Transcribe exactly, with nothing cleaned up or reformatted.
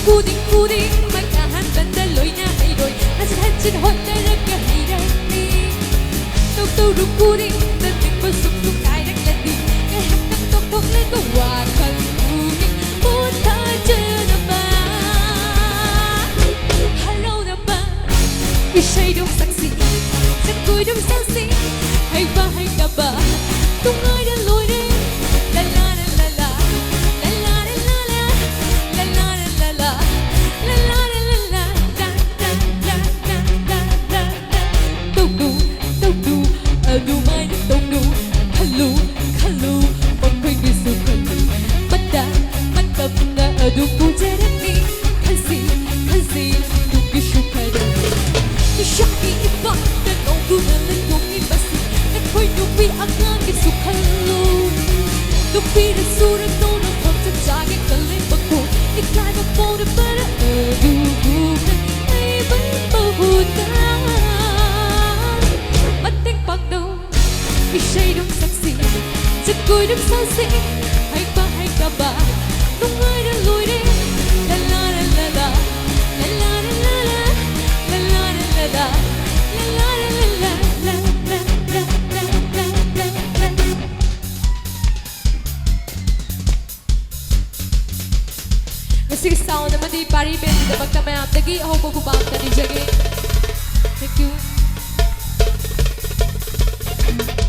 ꯈꯨꯗꯤꯡ ꯈꯨꯗꯤꯡꯃꯛ ꯑꯍꯥꯟꯕꯗ ꯂꯣꯏꯅ ꯍꯩꯔꯣꯏ꯫ ꯍꯟꯖꯤꯟ ꯍꯟꯖꯤꯟ ꯍꯣꯠꯅꯔꯒ ꯍꯩꯔꯛꯂꯤ꯫ ꯇꯧ ꯇꯧꯔꯨ ꯈꯨꯗꯤꯡꯗ ꯅꯤꯡꯕ ꯁꯨꯝ ꯁꯨꯝ ꯀꯥꯏꯔꯛꯂꯗꯤ, ꯉꯥꯏꯍꯥꯛꯇꯪ ꯇꯣꯛꯊꯣꯛꯂꯒ ꯋꯥꯈꯜ ꯄꯨꯛꯅꯤꯡ ꯄꯣꯊꯥꯖꯅꯕ꯫ ꯍꯔꯥꯎꯅꯕ ꯏꯁꯩꯗꯨꯝ ꯁꯛꯁꯤ, ꯖꯒꯣꯏꯗꯨꯝ ꯁꯥꯁꯤ, ꯍꯩꯕ ꯍꯩꯇꯕ ꯅꯨꯡꯉꯥꯏꯔ ꯂꯣꯏꯔꯦ꯫ ꯂꯥ ꯂꯥ ꯂꯥ ꯂꯥ ꯂꯥ, ꯂꯥ ꯂꯥ ꯂꯥ ꯂꯥ, ꯂꯥ ꯂꯥ ꯂꯥ ꯂꯥ, ꯂꯥ ꯂꯥ ꯂꯥ ꯂꯥ, ꯂꯥ ꯂꯥ ꯂꯥ ꯂꯥ ꯂꯥ ꯂꯥ꯫ ꯇꯧꯅꯨ, ꯇꯧꯅꯨ, ꯑꯗꯨꯃꯥꯏꯅ ꯇꯧꯅꯨ꯫ ꯈꯜꯂꯨ, ꯈꯜꯂꯨ, ꯃꯈꯣꯏꯒꯤꯁꯨ ꯈꯜꯂꯨ꯫ ꯃꯇꯝ, ꯃꯇꯝꯅ ꯑꯗꯨꯝ ꯄꯨꯖꯔꯛꯅꯤ꯫ ꯈꯟꯁꯤ, ꯈꯟꯁꯤ, ꯇꯨꯡꯒꯤꯁꯨ ꯈꯜꯂꯨ꯫ ꯏꯁꯥꯒꯤ ꯏꯄꯥꯛꯇ ꯅꯧꯗꯨꯅ ꯂꯩꯊꯣꯛꯂꯤꯕꯁꯤ ꯅꯈꯣꯏ ꯅꯨꯄꯤ ꯑꯉꯥꯡꯒꯤꯁꯨ ꯈꯜꯂꯨ꯫ ꯅꯨꯄꯤꯅ ꯁꯨꯔ ꯇꯧꯔ ꯐꯝꯆꯠ ꯆꯥꯒꯦ ꯈꯜꯂꯤꯕꯀꯣ, ꯏꯀꯥꯏꯕ ꯄꯣꯛꯂꯕꯔꯥ? ꯑꯗꯨꯕꯨ ꯅꯪ ꯑꯩꯕꯨ ꯃꯍꯨꯠꯇ ꯃꯇꯦꯡ ꯄꯥꯡꯅꯧ꯫ ꯏꯁꯩꯗꯨꯝ ꯁꯛꯁꯤ, ꯖꯒꯣꯏꯗꯨꯝ ꯁꯥꯁꯤ, ꯍꯩꯕ ꯍꯩꯇꯕ ꯅꯨꯡꯉꯥꯏꯔ ꯂꯣꯏꯔꯦ꯫ ꯂꯥ ꯂꯥ ꯂꯥ ꯂꯥ ꯂꯥ, ꯂꯥ ꯂꯥ ꯂꯥ ꯂꯥ ꯂꯥ, ꯂꯥ ꯂꯥ ꯂꯥ ꯂꯥ ꯂꯥ, ꯂꯥ ꯂꯥ ꯂꯥ ꯂꯥ ꯂꯥ꯫ ꯉꯁꯤꯒꯤ sound ꯑꯃꯗꯤ ꯄꯥꯔꯤ ꯕꯦꯟꯒꯤꯗꯃꯛꯇ ꯃꯌꯥꯝꯗꯒꯤ ꯑꯍꯧꯕ ꯈꯨꯕꯥꯛ ꯑꯝꯇ ꯅꯤꯖꯒꯦ꯫ Thank you.